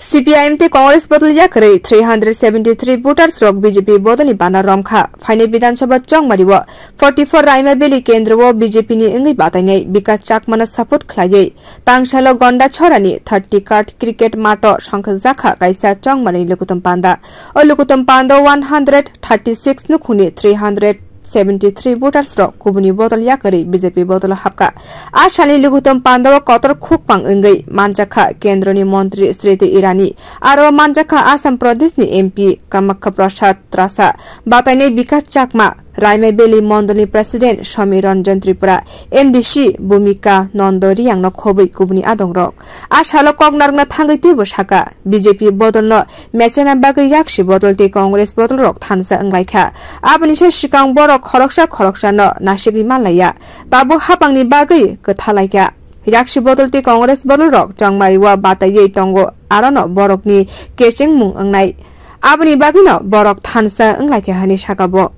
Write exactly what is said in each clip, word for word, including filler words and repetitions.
C P I M tei Congress bodol yakarwi three hundred seventy three voters rok B J P bodolni bana romkha. Phainai Bidhan Sabha chongmario forty four Raima Valley kendro o B J P ni wngwi batainai Bikash Chakmano support khlaiwi tangsalo Gonda Chorani thirty card cricket mato songkhakjakha kaisa chongmani lukutum panda. O lukutum panda one hundred thirty six nukhungni three hundred seventy three voters rok kubuni bodol yakarwi B J P bodolo hapkha. A salni lukutum pandao kotor khukpang wngwi manjakha kendroni montri Smriti Irani, aro manjakha Assam Pradeshni M P Kamakhya Prasad Trasa, batainai Bikash Chakma, Raima Valley Mondolni President Somi Ranjan Tripura, M D C Bhumika Nondo Riyangno khobwi kubuni adongrok. A salo kok narwkna thangwi teibo saka, B J P bodolno mechana bagwi yaksi bodol tei Congress bodolrok thansa wnglaikha. Aboni se swkang borok khoroksa khoroksano nasigwi manlaiya, tabuk hapangni bagwi kwthalaikha. Yaksi bodol tei Congress bodolrok chongmario bataiwi tongo, arono borokni kechengmung wngnai. Aboni bagwino borok thansa wnglaikha hwnwi saka bo.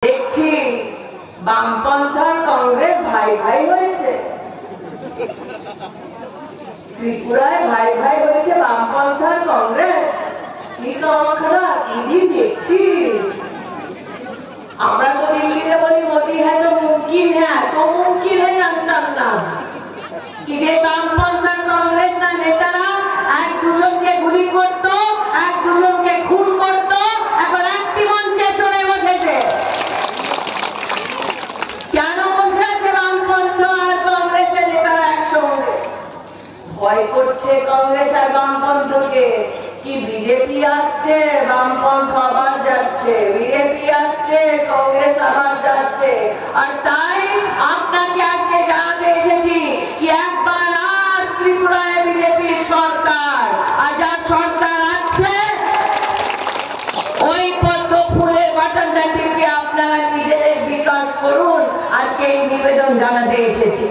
দেখছি, বামপন্থা কংগ্রেস ভাই ভাই হয়েছে। ত্রিপুরায় ভাই ভাই হয়েছে বামপন্থা কংগ্রেস। কি তো অবাক হলাম, কি দিন দেখছি। আমরা তো দিল্লিতে বলি, মোদি হ্যায় তো মুমকিন হ্যায়, তো মুমকিন হ্যায় জানতাম না। কি যে বামপন্থা কংগ্রেস না নেতারা এক দুজনকে গুলি করত, এক দুজনকে খুন করত, এখন একটি মঞ্চে চড়ে বসেছে। কেন বসে আছে বামপন্থা আর কংগ্রেসের নেতারা একসঙ্গে? ভয় করছে কংগ্রেস আর বামপন্থকে। কি বিজেপি আসছে, বামপন্থা আবার যাচ্ছে, বিজেপি আসছে, কংগ্রেস আবার যাচ্ছে। আর তাই আপনাকে আজকে জানাতে এসেছি কি একবার আর ত্রিপুরায় বিজেপির সরকার, আর যার সরকার আছে, ওই পদ্ম ফুলের বাটনটা টিপে আপনারা নিজেদের বিকাশ করুন। আজকে এই নিবেদন জানাতে এসেছি।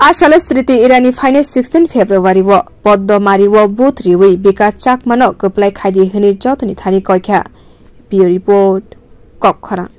A salo Smriti Irani phainai sixteen February o Poddomari o booth riwi Bikash Chakmano kwplai khaidi hwnwi jotoni thani koikha. Bureau Report, Kokkhorang.